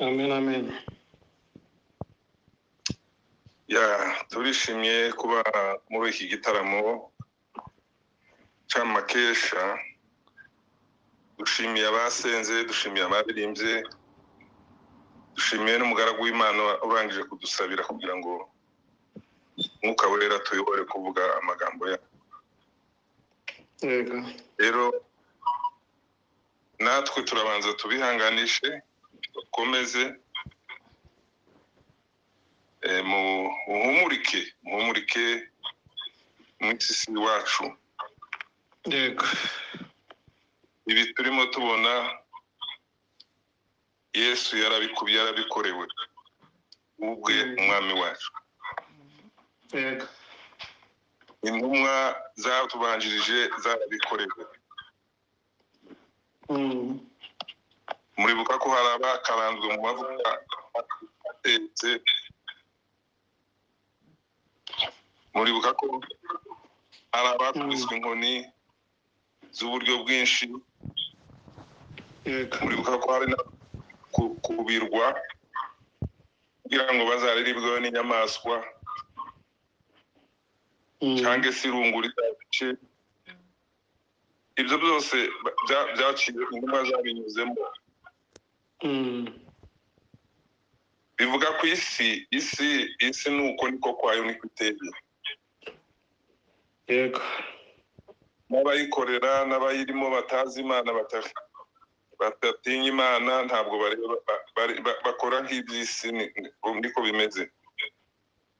Amen, amen. Ya, turishimye kuba muri iki gitaramo cy'amakesha. Dushimiye abasenze, dushimiye abaririmbye, dushimiye n'umugaragu w'Imana urangije kudusabira kugira ngo Mwuka Wera tuyobore kuvuga amagambo ya. Yego. Rero natwe turabanza tubihanganishe, dukomeze, muhumurike, muhumurike mu isi iwacu. Yego. Ibi turimo tubona Yesu yarabikubiye, yarabikorewe ubwe, umwami wacu. Yego. Intumwa zatubanjirije zarabikorewe. Muribuka ko hari abakaranzwe mu mavuta atetse. Muribuka ko hari abakubiswe inkoni z'uburyo bwinshi. Yego. Muribuka ko hari na kubirwa kugira ngo bazariribweho n'inyamaswa, cyangwa se irungu rizabice. Ibyo byose byaciye, intumwa zabinyuzemo. Bivuga ku isi, isi, isi ni uko niko kwayo, niko iteye. Yego. N'abayikorera n'abayirimo batazi Imana, badatinya Imana, ntabwo bareba, bakora nk'iby'isi, niko bimeze.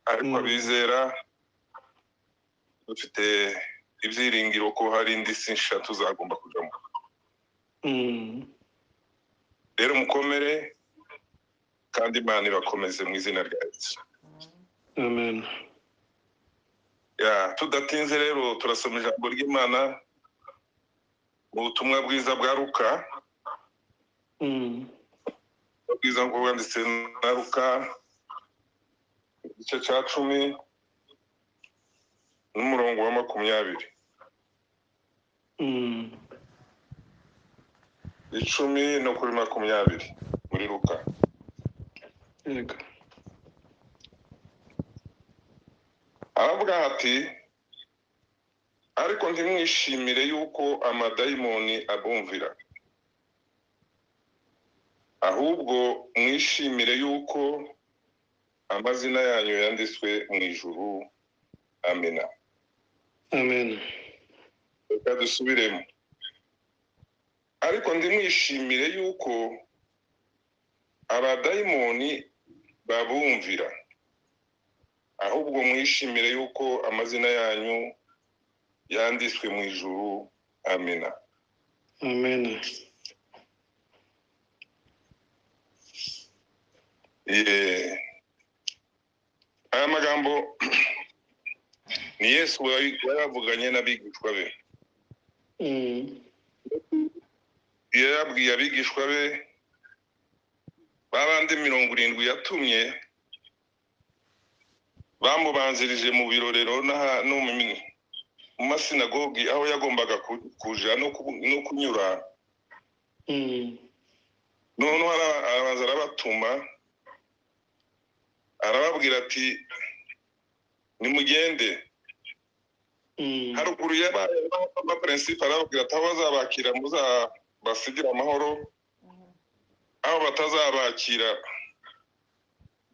Ariko abizera dufite ibyiringiro ko hari indi si nshya tuzagomba kujamo. Rero mukomere kandi Imana ibakomeze mu izina rya Yesu. Amen. Ya, tudatinze rero turasoma ijambo ry'Imana mu butumwa bwiza bwa Luka. Bwiza nk'uko bwanditse na Luka, igice cya 10 n'umurongo wa 20. 10 no kuri 20 muri Luka. Yego. Aravuga ati: ariko ntimwishimire yuko amadayimoni abumvira, ahubwo mwishimire yuko amazina yanyu yanditswe mu ijuru. Amina. Amen. Reka dusubiremo. Ariko ndimwishimire yuko abadayimoni babumvira, ahubwo mwishimire yuko amazina yanyu yanditswe mu ijuru. Amina. Amen. Aya magambo ni Yesu wayavuganye n'abigishwa be. Yabwiye abigishwa be babandi 70 yatumye, bamubanzirije mu birorero no mu masinagogi aho yagombaga kuja no kunyura. Noneho arabanza arabatuma, arababwira ati: nimugende. Haruguru y'abaprincipe arababwira ati: aho bazabakira muzabasigira amahoro, aho batazabakira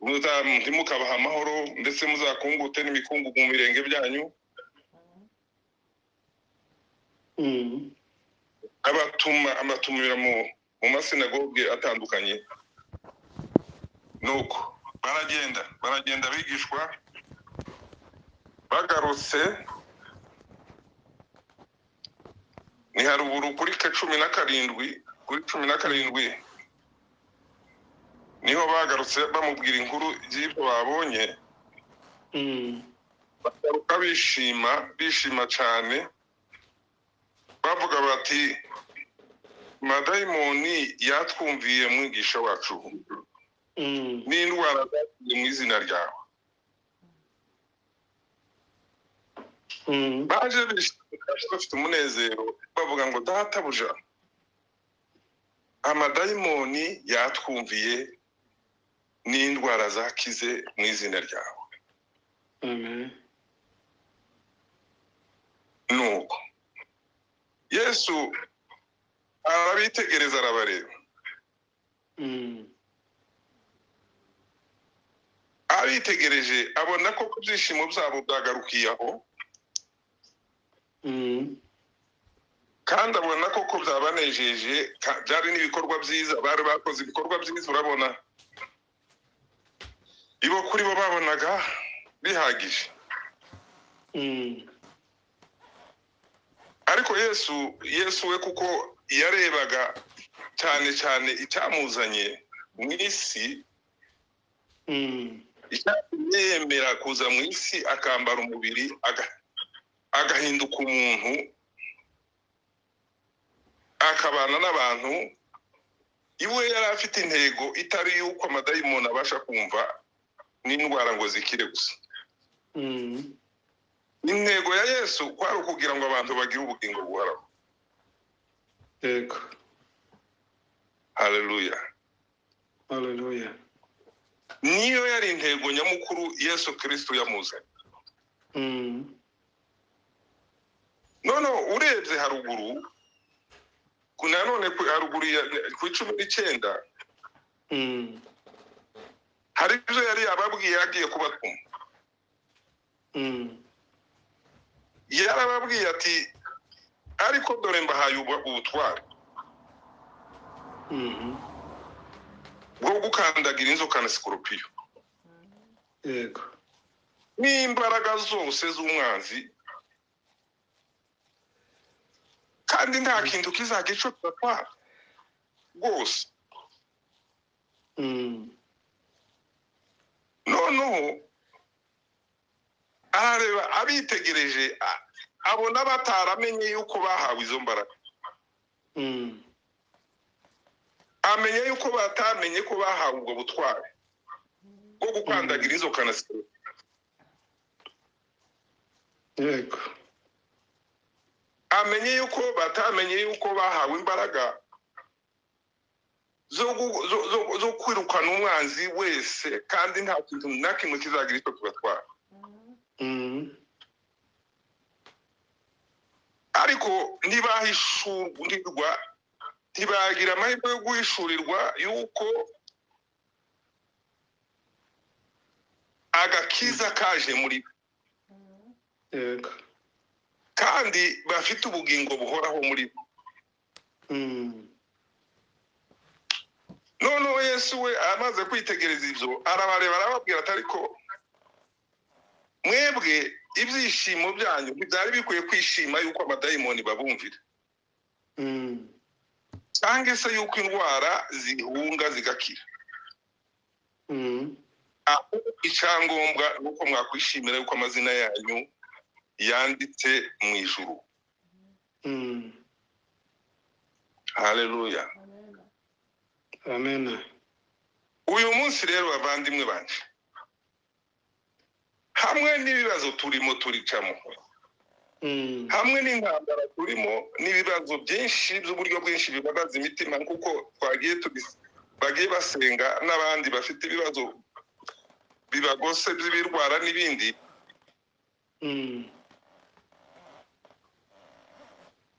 ntimukabaha amahoro, ndetse muzakungute n'imikungugu mu birenge byanyu. Abatuma abatumira mu masinagoge atandukanye. Nuko baragenda bigishwa, bagarutse ni haruguru kuri 17, kuri 17 niho bagarutse bamubwira inkuru y'ibyo babonye. Bagaruka bishima cyane, bavuga bati: madayimoni yatwumviye mwigisha wacu, n'indwara zakize mu izina ryawe. Baje bafite umunezero, bavuga ngo: databuja, amadayimoni yatwumviye N'indwara zakize mu izina ryawe. Amen. Nuko Yesu arabitegereza, arabareba. Abitegereje abona ko ku byishimo byabo byagarukiye aho. Kandi abona ko byabanejeje, byari n'ibikorwa byiza, bari bakoze ibikorwa byiza. Urabona ibo kuri bo babonaga bihagije. Ariko Yesu we, kuko yarebaga cyane cyane icyamuzanye mu isi, icyatumye yemera kuza mu isi, akambara umubiri, agahinduka umuntu, akabana n'abantu, iwe yari afite intego itari yuko amadayimoni abasha kumva n'indwara ngo zikire gusa. Intego ya Yesu kwari ukugira ngo abantu bagire ubugingo buhoraho. Yego. Haleluya. Haleluya. Niyo yari intego nyamukuru Yesu Kristo yamuzanye. None urebye haruguru, nanone haruguru ku 19, hari ibyo yari yababwiye agiye kubatuma. Yarababwiye ati ariko dore mbahaye ubutware bwo gukandagira inzoka na sikorupiyo. Yego. N'imbaraga zose z'umwanzi, kandi nta kintu kizagica kibatwara rwose. Noneho arareba, abitegereje, abona bataramenye yuko bahawe izo mbaraga. Amenya yuko batamenye ko bahawe ubwo butware bwo gukandagira inzoka na sikorupiyo. Yego. Amenye yuko batamenye yuko bahawe imbaraga zo kwirukana umwanzi wese, kandi nta kintu na kimwe kizagira icyo kibatwara. Ariko ntibahishurirwa, ntibagira amahirwe yo guhishurirwa yuko agakiza kaje muri bo. Yego. Kandi bafite ubugingo buhoraho muri bo. Noneho Yesu we amaze kwitegereza ibyo, arabareba, arababwira ati ariko mwebwe ibyishimo byanyu ntibyari bikwiye kwishima yuko amadayimoni babumvira, cyangwa se yuko indwara zihunga zigakira. Ahubwo icyangombwa ni uko mwakwishimira yuko amazina yanyu yanditse mu ijuru. Haleluya. Amen. Uyu munsi rero, bavandimwe banje, hamwe n'ibibazo turimo turicamo, hamwe n'intambara turimo, n'ibibazo byinshi by'uburyo bwinshi bibabaza imitima, kuko twagiye bagiye basenga n'abandi bafite ibibazo bibagose by'ibirwara n'ibindi,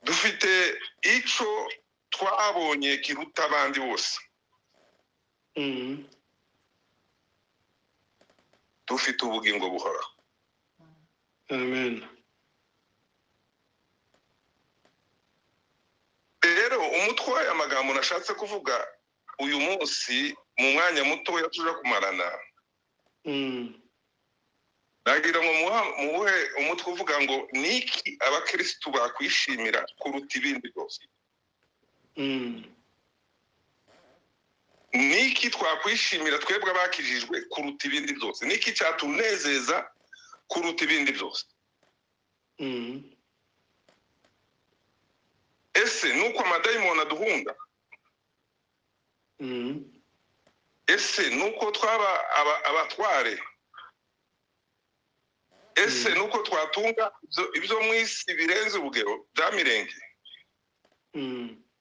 dufite ico twabonye kiruta abandi bose. Dufite ubugingo buhoraho. Amen. Rero umutwe w'aya magambo nashatse kuvuga uyu munsi mu mwanya mutoya tuja kumarana, nagira ngo muhe umutwe uvuga ngo niki abakristu bakwishimira kuruta ibindi byose. Niki twakwishimira twebwe abakijijwe kuruta ibindi byose? Niki cyatunezeza kuruta ibindi byose? Ese nuko amadayimoni aduhunga? Ese nuko twaba abatware? Ese nuko twatunga ibyo mu isi birenze urugero bya mirenge?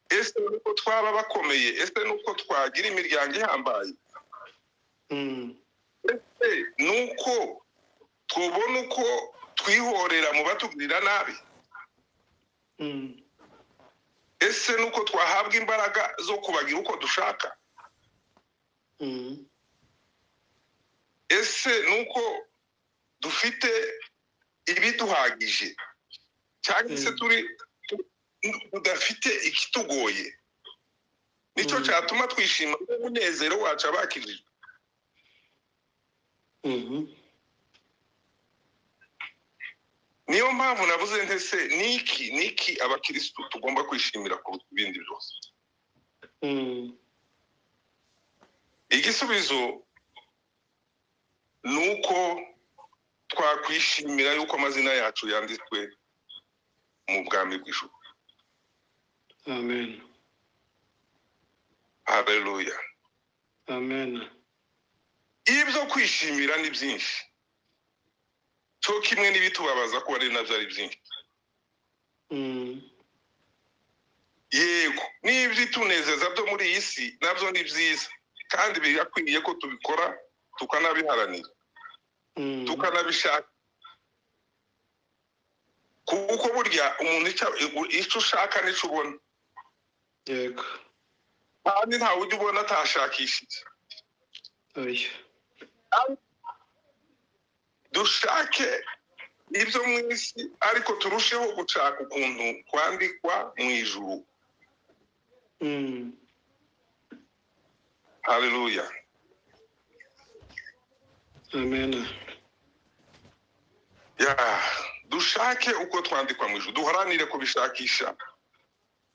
Ese nuko twaba bakomeye? Ese nuko twagira imiryango ihambaye? Nuko tubona uko twihorera mu batugirira nabi? Ese nuko twahabwa imbaraga zo kubagira uko dushaka? Ese nuko dufite ibiduhagije, cyangwa se turi tudafite ikitugoye? Nicyo cyatuma twishima umunezero wacu abakijijwe. Niyo mpamvu navuze ntese niki abakirisitu tugomba kwishimira kuruta ibindi byose. Igisubizo nuko twakwishimira yuko amazina yacu yanditswe mu bwami bw'ijuru. Amen. Haleluya. Amen. Ibyo kwishimira ni byinshi, cyo kimwe n'ibitubabaza ko ari nabyo ari byinshi. Yego, n'ibyitunezeza byo muri iyi si nabyo ni byiza, kandi birakwiriye ko tubikora tukanabiharanira, tukanabishaka, kuko burya umuntu icyo ushaka nicyo ubona. Yego. Kandi ntawe ujya ubona atashakishije. Dushake ibyo mu isi, ariko turusheho gushaka ukuntu kwandikwa mu ijuru. Haleluya. Amen. Ya, dushake uko twandikwa mu ijuru, duharanire kubishakisha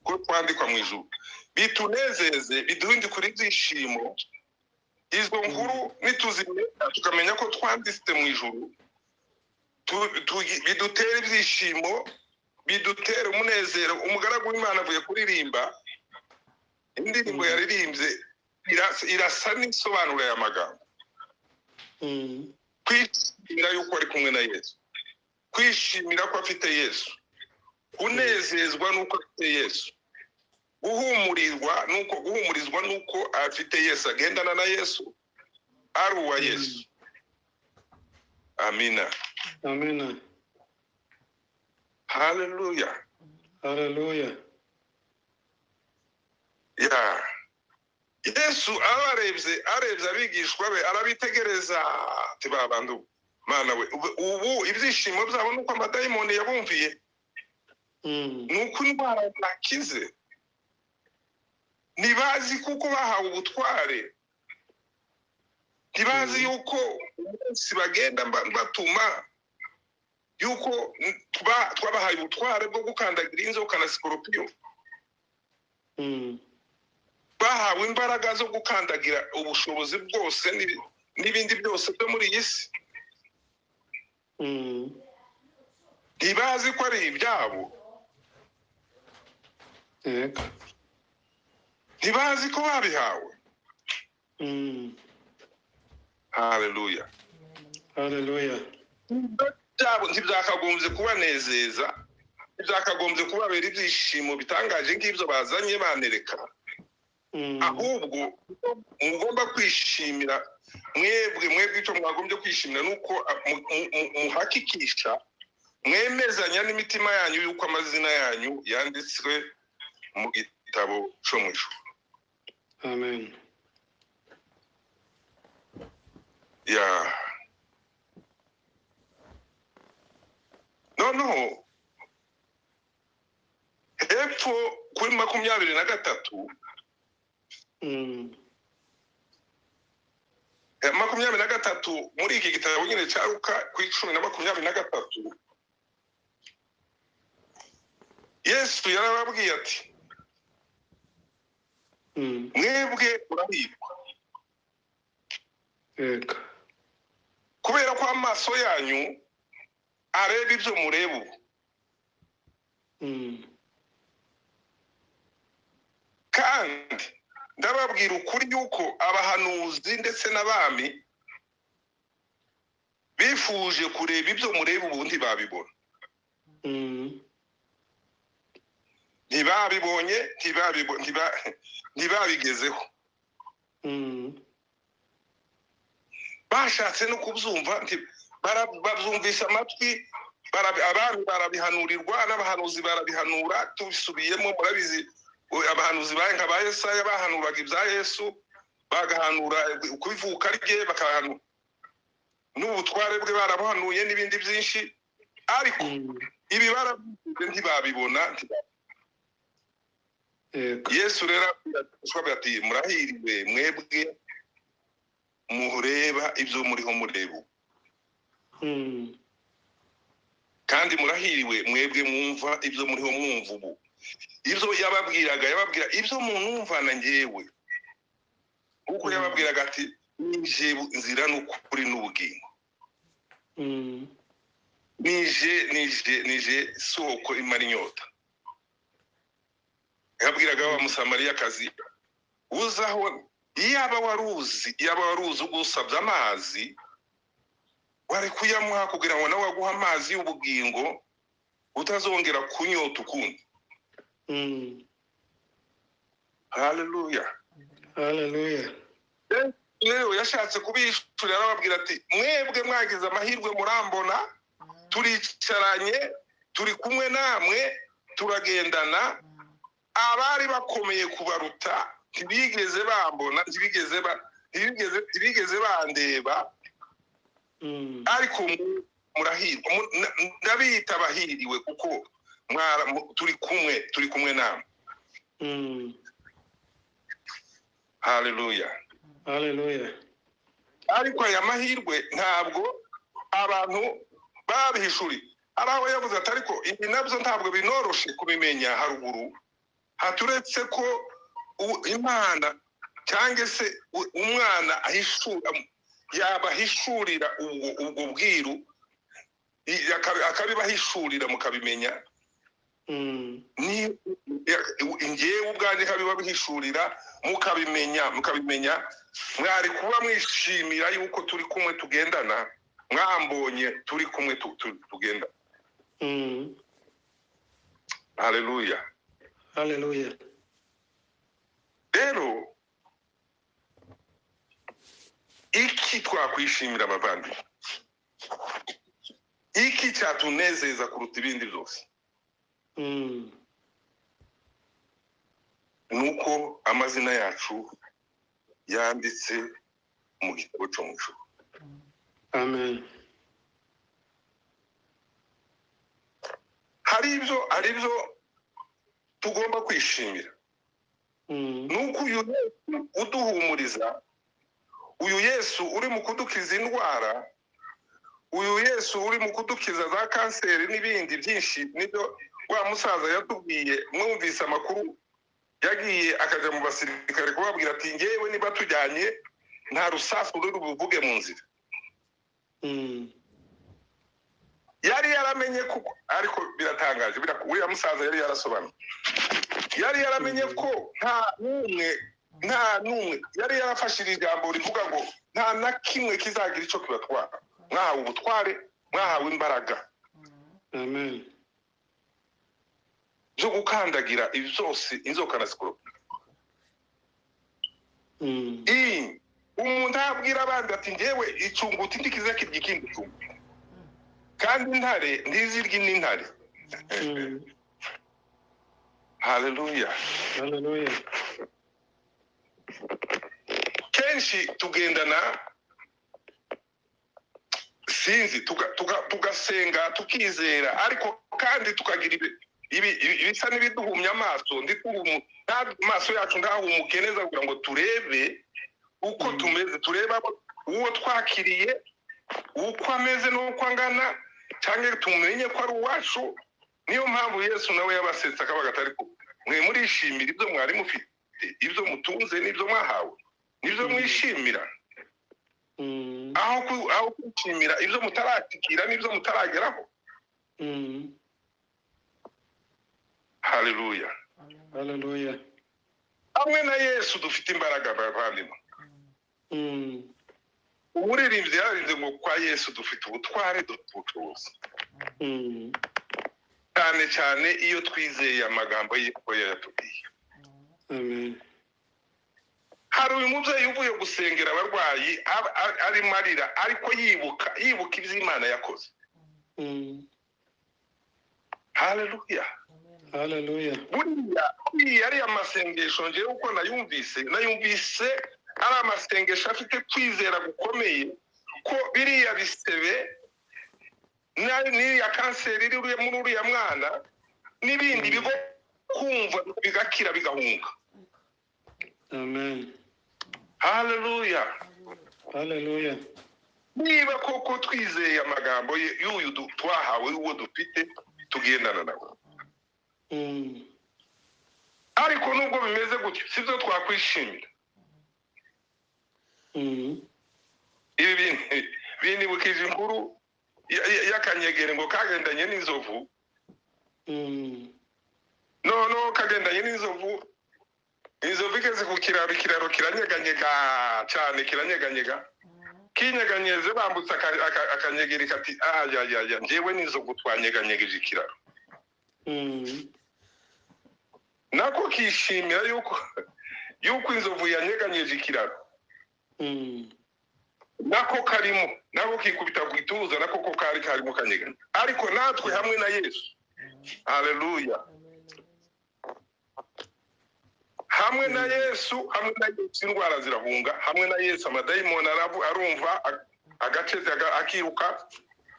uko twandikwa mu ijuru, bitunezeze, biduhindukire ibyishimo. Izo nkuru nituzimenya tukamenya ko twanditse mu ijuru, bidutera ibyishimo, bidutera umunezero. Umugaragu w'Imana avuye kuririmba indirimbo yaririmbye irasa n'isobanura aya magambo. Kwishimira yuko ari kumwe na Yesu, kwishimira ko afite Yesu, kunezezwa nuko afite Yesu, guhumurizwa nuko afite Yesu, agendana na Yesu, ari uwa Yesu. Amina. Amina. Haleluya. Haleluya. Ya Yesu abarebye, arebye abigishwa be, arabitegereza ati ba bantu Mana we, ubu ibyishimo byabo nuko amadayimoni yabumviye, nuko indwara bakize, ntibazi kuko bahawe ubutware, ntibazi yuko umunsi bagenda batuma yuko twabahaye ubutware bwo gukandagira inzoka na sikoropiyo. Bahawe imbaraga zo gukandagira ubushobozi bwose n'ibindi byose byo muri iyi si. Ntibazi ko ari ibyabo. Ntibazi ko babihawe. Haleluya. Haleluya. Byabo ntibyakagombye kubanezeza, ntibyakagombye kubabera ibyishimo bitangaje nk'ibyo bazanye banereka. Ahubwo mugomba kwishimira mwebwe icyo mwagombye kwishimira nuko muhakikisha, mwemezanya n'imitima yanyu yuko amazina yanyu yanditswe mu gitabo cyo mu ijuru. Amen. Ya noneho hepfo kuri 23, 23 muri iki gitabo nyine cya Luka ku 10:23, Yesu yarababwiye ati mwebwe murahirwa, kubera ko amaso yanyu areba ibyo mureba ubu, kandi ndababwira ukuri yuko abahanuzi ndetse n'abami bifuje kureba ibyo mureba ubu ntibabibona. Ntibabibonye, ntibabigezeho. Bashatse no kubyumva, babyumvisha amatwi, abami barabihanurirwa n'abahanuzi barabihanura. Tubisubiyemo murabizi, abahanuzi nka ba Yesaya bahanuraga ibya Yesu, bagahanura kubivuka rye, bakahanura n'ubutware bwe, barabuhanuye n'ibindi byinshi, ariko ibi barabivuze ntibabibona. Yesu rero ati murahiriwe mwebwe mureba ibyo muriho mureba, kandi murahiriwe mwebwe mwumva ibyo muriho mwumva ubu. Ibyo yababwiraga, yababwira ibyo munumvana ngewe, kuko yababwiraga ati nije nzira n'ukuri n'ubugingo, nije soko imara inyota. Yabwiraga wa Musamariyakazi, uzaho yaba waruzi ugusabye amazi wari kuyamuha kugira ngo nawe aguhe amazi y'ubugingo utazongera kunyota ukundi. Haleluya, haleluya. Rero yashatse kubishurira, arababwira ati mwebwe mwagize amahirwe murambona, turicaranye, turi kumwe namwe, turagendana. Abari bakomeye kubaruta ntibigeze bambona, ntibigeze bandeba, ariko murahirwa, ndabita abahiriwe kuko turi kumwe namwe. Haleluya, haleluya. Ariko aya mahirwe ntabwo abantu babihishuri. Ari aho yavuze ati ariko ibi nabyo ntabwo binoroshe kubimenya haruguru, haturetse ko Imana cyangwa se umwana ahishura, yabahishurira ubwo bwiru, akabibahishurira mukabimenya. Ni ngewe ubwanjye kabibahishurira mukabimenya, mwari kuba mwishimira yuko turi kumwe tugendana, mwambonye turi kumwe tugenda. Haleluya, haleluya. Rero iki twakwishimira abavandimwe, iki cyatunezeza kuruta ibindi byose, nuko amazina yacu yanditse mu gitabo cyo mu ijuru. Amen. Hari ibyo tugomba kwishimira. Nuko uyu Yesu uduhumuriza, uyu Yesu uri mu kudukiza indwara, uyu Yesu uri mu kudukiza za kanseri n'ibindi byinshi, nibyo wa musaza yatubwiye. Mwumvise amakuru, yagiye akaja mu basirikare kubabwira ati ngewe niba tujyanye nta rusasu ruri buvuge mu nzira. Yari yaramenye kuko, ariko biratangaje, uriya musaza yari yarasobanuye, yari yaramenye ko nta n'umwe yari yarafashije ijambo rivuga ngo nta na kimwe kizagira icyo kibatwara, mwahawe ubutware, mwahawe imbaraga. Amen. Zo gukandagira ibi byose, inzoka na sikorupiyo. Umuntu abwira abandi ati ngewe icunguti ndikiza kirya ikindi cunguti, kandi intare ntizirya n'intare. Haleluya, haleluya. Kenshi tugendana sinzi, tugasenga tukizera, ariko kandi tukagira ibisa n'ibiduhumya amaso, amaso yacu ntahumuke neza kugira ngo turebe uko tumeze, turebe uwo twakiriye uko ameze n'uko angana, cyangwa tumenye ko ari uwacu. Niyo mpamvu Yesu nawe yabasetsa akabaga atari ko mwe murishimira ibyo mwari mufite, ibyo mutunze n'ibyo mwahawe, nibyo mwishimira, aho kwishimira ibyo mutaratikira n'ibyo mutarageraho. Haleluya, haleluya. Hamwe na Yesu dufite imbaraga bavandimwe. Umuririmbyi yararimbye ngo kwa Yesu dufite ubutware, dufite ubushobozi. Cyane cyane iyo twizeye amagambo ye ko yatubwiye. Amen. Hari uyu mubyeyi uvuye gusengera abarwayi arimo arira, ariko yibuka iby'Imana yakoze. Haleluya. Haleluya. Buriya ari amasengesho ngewe uko nayumvise ari amasengesho afite kwizera gukomeye ko biriya bisebe n'iriya kanseri iri muri uriya mwana n'ibindi bigo kumva bigakira bigahunga. Amen. Haleluya. Haleluya. Niba koko twizeye amagambo y'uyu twahawe, uwo dufite tugendana nawe. Ariko nubwo bimeze gutyo sibyo twakwishimira. Ibi binibukije inkuru y'akanyegere ngo kagendanye n'inzovu. No kagendanye n'inzovu. Inzovu igeze ku kiraro, ikiraro kiranyeganyega cyane, kiranyeganyega. Kinyeganyeze bambutse akanyegere kati ayayaya, njyewe n'inzovu twanyeganyegeje ikiraro. Nako kishimira yuko inzovu yanyeganyeje ikiraro. Nako karimo, nako kikubita ku gituza, nako ko kari karimo kanyeganya. Ariko natwe hamwe na Yesu, haleluya, hamwe na Yesu, hamwe na Yesu indwara zirahunga, hamwe na Yesu amadayimoni arumva agaceze akiruka,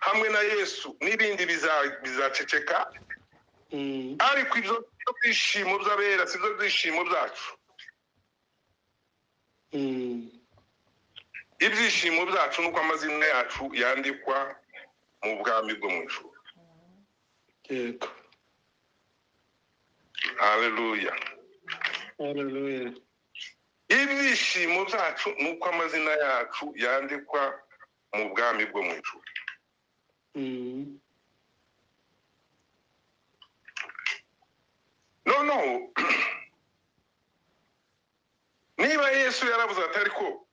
hamwe na Yesu n'ibindi bizaceceka. Ariko ibyo byishimo by'abera sibyo byishimo byacu. Ibyishimo byacu nuko amazina yacu yandikwa mu bwami bwo mu ijuru. Yego. Haleluya. Haleluya. Ibyishimo byacu nuko amazina yacu yandikwa mu bwami bwo mu ijuru. No. Niba Yesu yaravuze ati ariko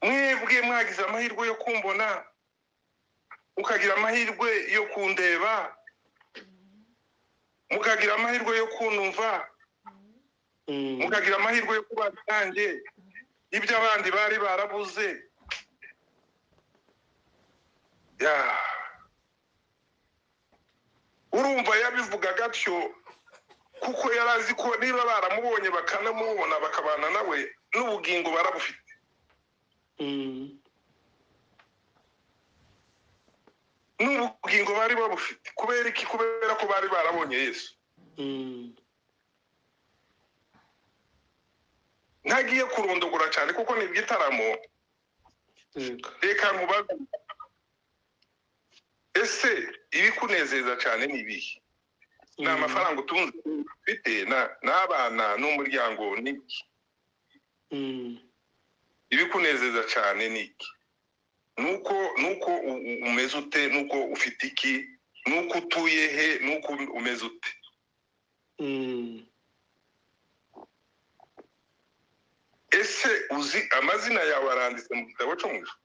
mwebwe mwagize amahirwe yo kumbona, mukagira amahirwe yo kundeba, mukagira amahirwe yo kunumva, mukagira amahirwe yo kubana nanjye, ibyo abandi bari barabuze. Ya urumva yabivuga gatyo kuko yarazi ko niba baramubonye bakanamubona bakabana nawe n'ubugingo barabufite. N'ubugingo bari babufite. Kubera iki? Kubera ko bari barabonye Yesu. Ntagiye kurondogora cyane kuko ni igitaramo. Reka nkubaze, ese ibikunezeza cyane ni ibihe? Ni amafaranga utunze ufite, n'abana n'umuryango, ni iki? Ibikunezeza cyane ni iki? Nuko umeze ute, nuko ufite iki, nuko utuye he, nuko umeze ute? Ese uzi amazina yawe aranditse mu gitabo cyo mu ijuru?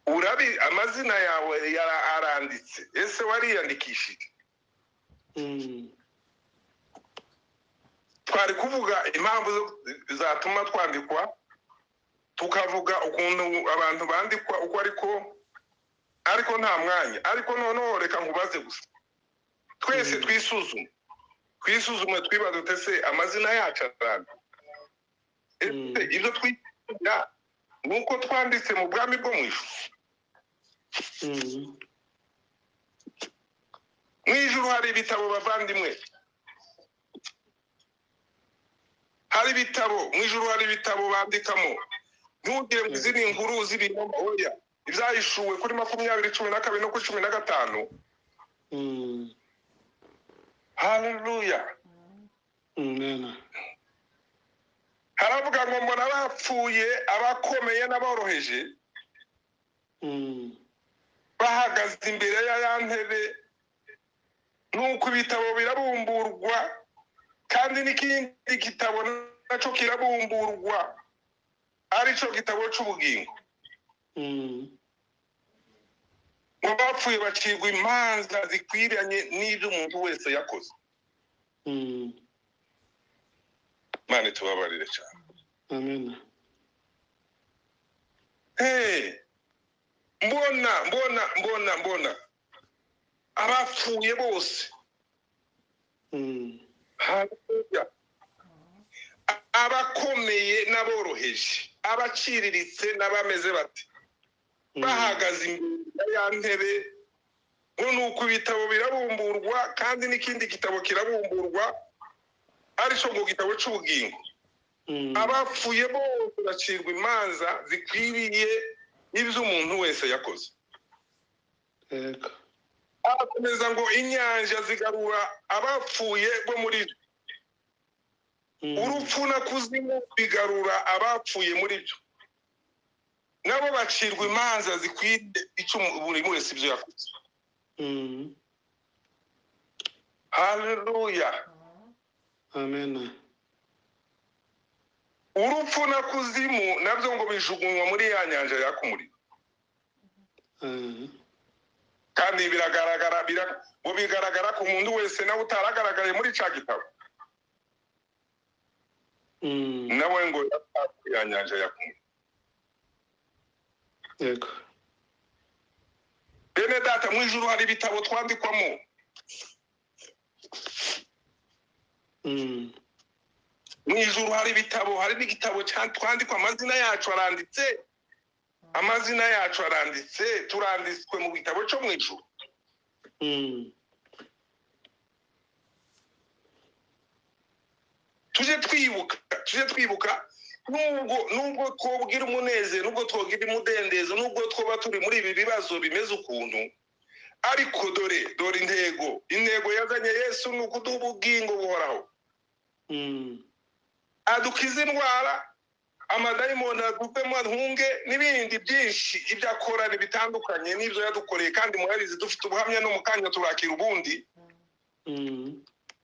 Urabi amazina yawe aranditse, ese wariyandikishije? Twari kuvuga impamvu zatuma twandikwa, tukavuga ukuntu abantu bandikwa uko, ariko nta mwanya. Ariko noneho reka nkubaze gusa, twese twisuzume twibaze ese amazina yacu aranditse? Ese ibyo twigira nuko twanditse mu bwami bwo mu ijuru? Mu ijuru hari ibitabo bavandimwe, hari ibitabo mu ijuru, hari ibitabo bandikamo. Ntugire ngo izi ni inkuru z'ibinyoma, oya. Ibyahishuwe kuri 20:12 no kuri 15. Haleluya. Amen. Haravuga ngo mbona abapfuye, abakomeye n'aboroheje, bahagaze imbere ya ntebe, nuko ibitabo birabumburwa, kandi n'ikindi gitabo nacyo kirabumburwa, aricyo gitabo cy'ubugingo. Ngo bapfuye bacirwa imanza zikwiranye n'ibyo umuntu wese yakoze. Imana itubabarire cyane. Amen. Hey, mbona mbona mbona mbona abapfuye bose. Haleluya. Abakomeye n'aboroheje, abaciriritse n'abameze bate, bahagaze imbere ya ntebe. Ngo nuko ibitabo birabumburwa, kandi n'ikindi gitabo kirabumburwa, aricyo ngo gitabo cy'ubugingo. Abapfuye bose bacirwa imanza zikwiriye ibyo umuntu wese yakoze. Yego. Arakomeza ngo inyanja zigarura abapfuye bo muri zo, urupfu na kuzimu bigarura abapfuye muri byo, nabo bacirwa imanza zikwiriye icyo buri wese ibyo yakoze. Haleluya. Amen. Urupfu na kuzimu nabyo ngo bijugunywa muri ya nyanja yaka umuriro. Kandi biragaragara, ngo bigaragara ku muntu wese nawe utaragaragaye muri cya gitabo, nawe ngo yatawe ya nyanja yaka umuriro. Yego. Bene data, mu ijuru hari ibitabo twandikwamo. Mu ijuru hari ibitabo, hari n'igitabo twandikwa, amazina yacu aranditse, amazina yacu aranditse, turanditswe mu gitabo cyo mu ijuru. Tujye twibuka, tujye twibuka, nubwo twobwira umunezero, nubwo twogira umudendezo, nubwo twoba turi muri ibi bibazo bimeze ukuntu, ariko dore dore intego, intego yazanye Yesu ni ukuduha ubugingo buhoraho. Adukiza indwara, amadayimoni aduvemo ahunge, n'ibindi byinshi ibyo akora bitandukanye n'ibyo yadukoreye, kandi murabizi dufite ubuhamya no mu kanya turakira ubundi.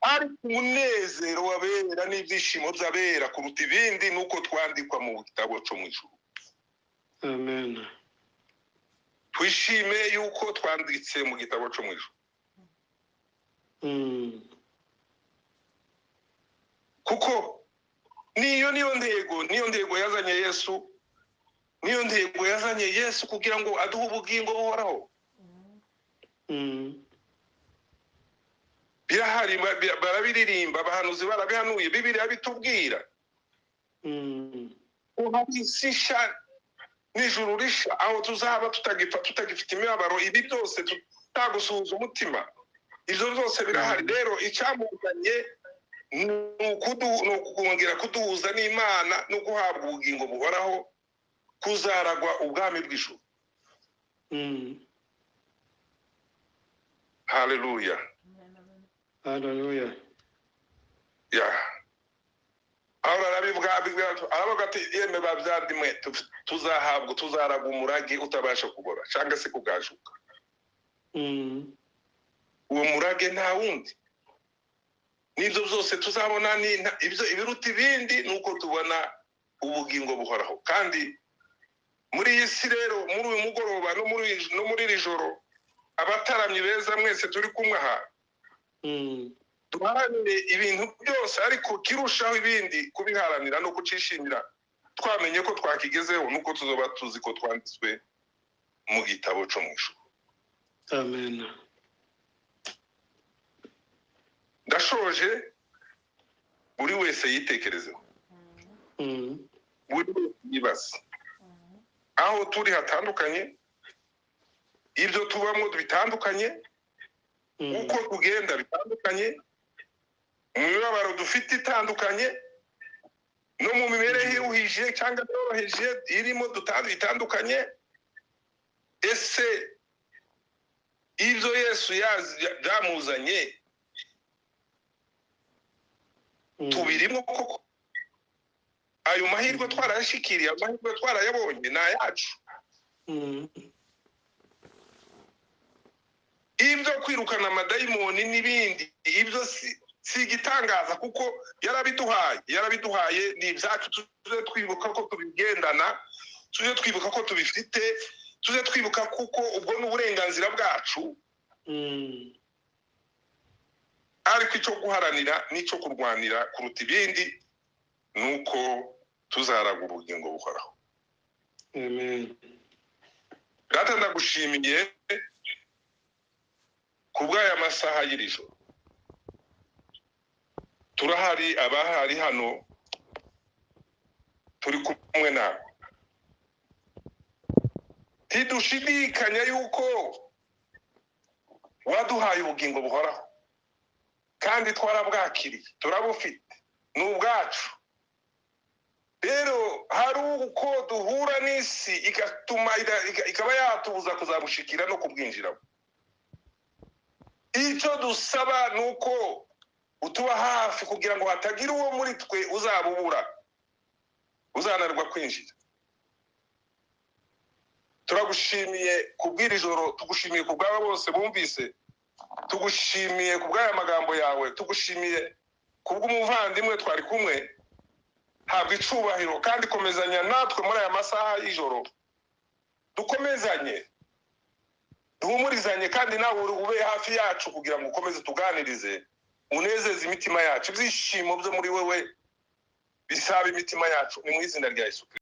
Ariko umunezero w'abera n'ibyishimo by'abera kuruta ibindi ni uko twandikwa mu gitabo cyo mu ijuru. Amen. Twishime yuko twanditse mu gitabo cyo mu ijuru. Kuko niyo ntego, niyo ntego yazanye Yesu, niyo ntego yazanye Yesu kugira ngo aduhe ubugingo buhoraho. Birahari, barabiririmba, abahanuzi barabihanuye, Bibiliya bitubwira. Hari isi nshya n'ijuru rishya, aho tuzaba tutagipfa, tutagifite imibabaro, ibi byose tutagusuhuza umutima, ibyo byose birahari. Rero icyamuzanye ni ukongera kuduhuza n'Imana no guhabwa ubugingo buhoraho, kuzaragwa ubwami bw'ijuru. Haleluya. Haleluya. Ya. Aho arabivuga, aravuga ati yemwe babyandimwe, tuzahabwa, tuzaragwa umurage utabasha kubora cyangwa se kugajuka. Uwo murage nta wundi, n'ibyo byose tuzabona, ni ibyo ibiruta ibindi ni uko tubona ubugingo buhoraho. Kandi muri iyi si rero, muri uyu mugoroba no muri iri joro, abataramyi beza mwese turi kumwe aha, duharanire ibintu byose, ariko kirushaho ibindi kubiharanira no kucishimira, twamenye ko twakigezeho, nuko tuzoba tuzi ko twanditswe mu gitabo cyo mu ijuru. Amen. Ndashoje, buri wese yitekerezeho, buri wese yibaze aho turi hatandukanye, ibyo tubamo bitandukanye, uko tugenda bitandukanye, mu mibabaro dufite itandukanye, no mu mibereho iruhije cyangwa yoroheje irimo itandukanye. Ese ibyo Yesu byamuzanye tubirimo koko? Ayo mahirwe twarayashikiriye, amahirwe twarayabonye, ni ayacu. Ibyo kwirukana amadayimoni n'ibindi, ibyo si igitangaza, kuko yarabiduhaye, yarabiduhaye, ni ibyacu. Tujye twibuka ko tubigendana, tujye twibuka ko tubifite, tujye twibuka kuko ubwo ni uburenganzira bwacu. Ariko Ariko icyo guharanira n'icyo kurwanira kuruta ibindi ni uko tuzaraga ubugingo buhoraho. Amen. Data, ndagushimiye ku bw'aya masaha y'iri joro. Turahari, abahari hano turi kumwe nawe, ntidushidikanya yuko waduhaye ubugingo buhoraho, kandi twarabwakiriye, turabufite, ni ubwacu. Rero hari uko duhura n'isi igatuma ikaba yatubuza kuzabushikira no kubwinjiramo. Icyo dusaba ni uko utuba hafi kugira ngo hatagira uwo muri twe uzabubura, uzananirwa kwinjira. Turagushimiye kubw'iri joro, tugushimiye ku bw'aba bose bumvise, tugushimiye ku bw'aya magambo yawe, tugushimiye ku bw'umuvandimwe twari kumwe. Habwa icubahiro, kandi komezanya natwe muri aya masaha y'ijoro, dukomezanye, duhumurizanye, kandi nawe ube hafi yacu kugira ngo ukomeze tuganirize, unezeze imitima yacu. Ibyishimo byo muri wewe bisaba imitima yacu. Ni mu izina rya Yesu Kristo.